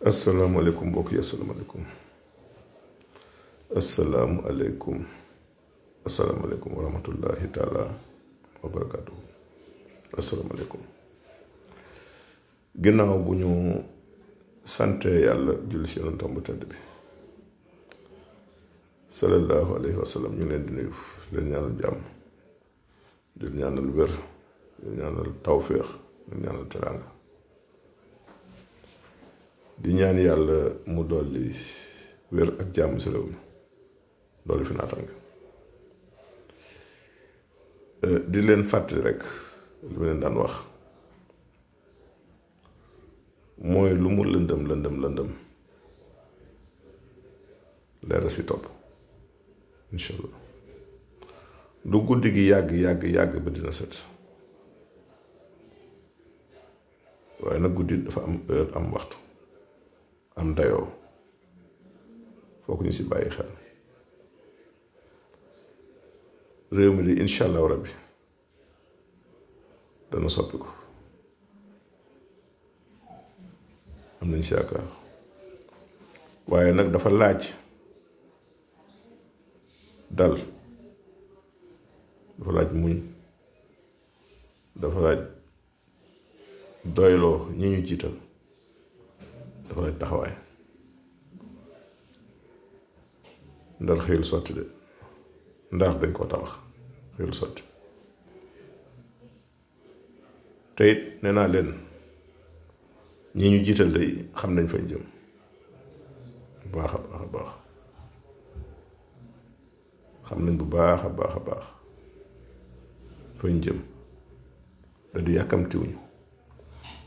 asalaamaaleykum mbokk yi asalaamaaleykum wa rahmatullahi taala wa barakaatu. asalaamaaleykum. ginnaaw bu ñu sante yàlla julli si yonentam bu tedd bi sallallahu alayhi wa sallam, ñu leen di nuyu leen ñaanal jàmm, di ñaanal wér, di ñaanal tawféex, di ñaanal teraanga, di ñaan yàlla mu dolli wér ak jàmm si réew mi, dolli fi naataange. di leen fàttali rek li ma leen daan wax mooy lu mu lëndëm leer si topp incha allah. lu guddi gi yàgg ba dina set, waaye nag guddi dafa am heure, am waxtu, am dayoo, foog ñu si bàyyi xel. réew mi di incha allahu rabbi dana soppi ko, am nañ si yaakaar, waaye nag dafa laaj dal, dafa laaj muñ, dafa laaj doyloo ñi ñu jiital, dafa laaj taxawaay. ndar xëyul sotti de, ndar dañ koo tabax, xëyul sotti. te it nee naa leen ñi ñu jiital day xam nañ fañ jëm baax a baax, xam nañ bu baax a baax fañ jëm, da di yàkkamtiwuñu.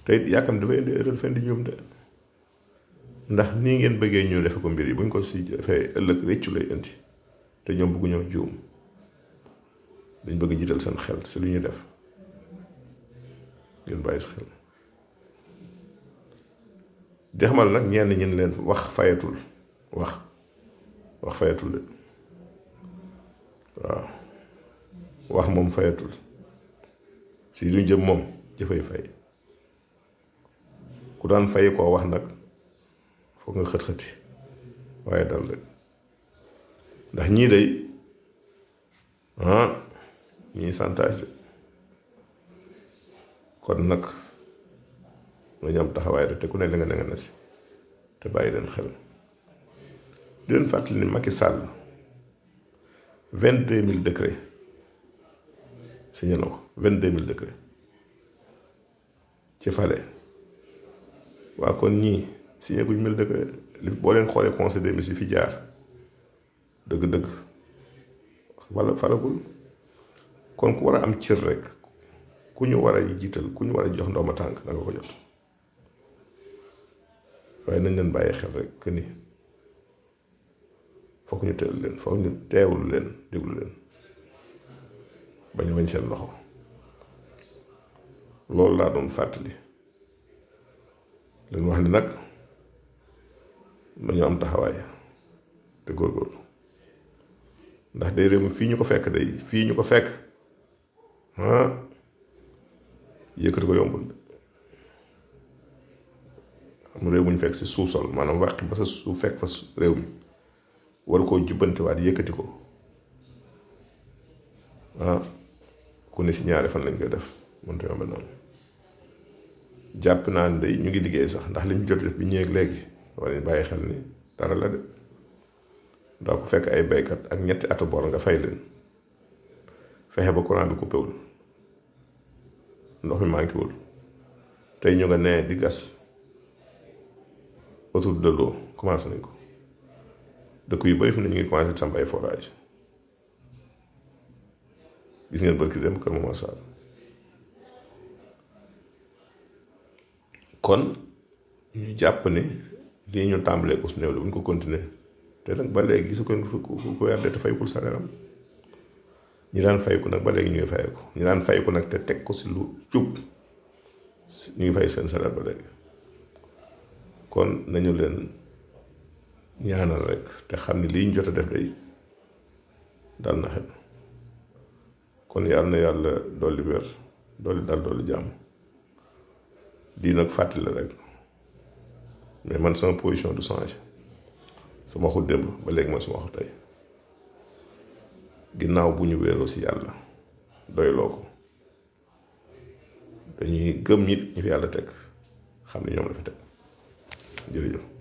te it yàkkam dafay indi erreur, fen di ñoom de, ndax nii ngeen bëggee ñu defe ko mbir yi buñ ko si defee ëllëg réccu lay indi, te ñoom bëggu ñëw juum, dañ bëgg jiital seen xel si lu ñu def. ngeen bàyyi si xel di xamal nag ñenn ñin leen wax fayatul, wax fayatul de, waaw wax moom fayatul, si lu jëm moom jëfay fay. ku daan fay koo wax nag foog nga xët-xëti, waaye dal rek, ndax ñii day ñii santage de. kon nag nañu am taxawaay rek, te ku ne la nga na si, te bàyyi leen xel. di leen fàttali ni Macky Sall 22 000 décrets signé na ko, 22 000 décrets ci fale. waa kon ñii signé guñ 1000 décrets li boo leen xoolee conseil des ministres fi jaar dëgg-dëgg wala falagul. kon ku war a am cër rek, ku ñu war a jiital, ku ñu war a jox ndooma tànk da nga ko jot. waaye nañ leen bàyyi xel rek que ni foog ñu teel leen, foog ñu teewlu leen, déglu leen, bañ a bañ seen loxo. loolu laa doon fàttali leen, wax ni nag nañu am taxawaay te góorgóorlu, ndax day réew mi fii ñu ko fekk, day fii ñu ko fekk yëkkati ko yombul. am réew mu ñu fekk si suuf sol, maanaam wàqi ba sa suuf fekk fa réew mi, war koo jubbantiwaat yëkkati ko, ku ne si ñaari fan lañ koy def, mënut a yombe noonu. jàpp naa ne day ñu ngi liggéey sax, ndax li ñu jot def bi ñëwee léegi war nañ bàyyi xel ni dara la de. ndax ku fekk ay baykat ak ñetti atu bor nga fay leen, fexe ba courant bi coupé wul, ndox mi manqué wul, tey ñu nga nee di gas autour de l'eau, commencé nañ ko. dëkk yu bari fi ne ñu ngi commencé samp ay forage. gis ngeen barki dem Kër Momar Sarr. kon ñu jàpp ne lii ñu tàmbalee ko su néew la bu ñu ko continuer, te nag ba léegi gisu ko ku weer de te faykul salaire am. ñi daan fayku nag ba léegi ñu ngi fayeku, ñi daan fayku nag te teg ko si lu jub ñu ngi fay seen salaire ba léegi. kon nañu leen ñaanal rek, te xam ne lii ñu jot a def day dal na xel. kon yàlla na yàlla dolli wér, dolli dal, dolli jàmm. di nag fàttali rek mais man sama position du changé sama waxu démb ba léegi mooy sama waxu tey ginnaaw bu ñu wéeroo si yàlla doyloo ko dañuy gëm nit ñu fi yàlla teg xam ne ñoom la fi teg jërëjëf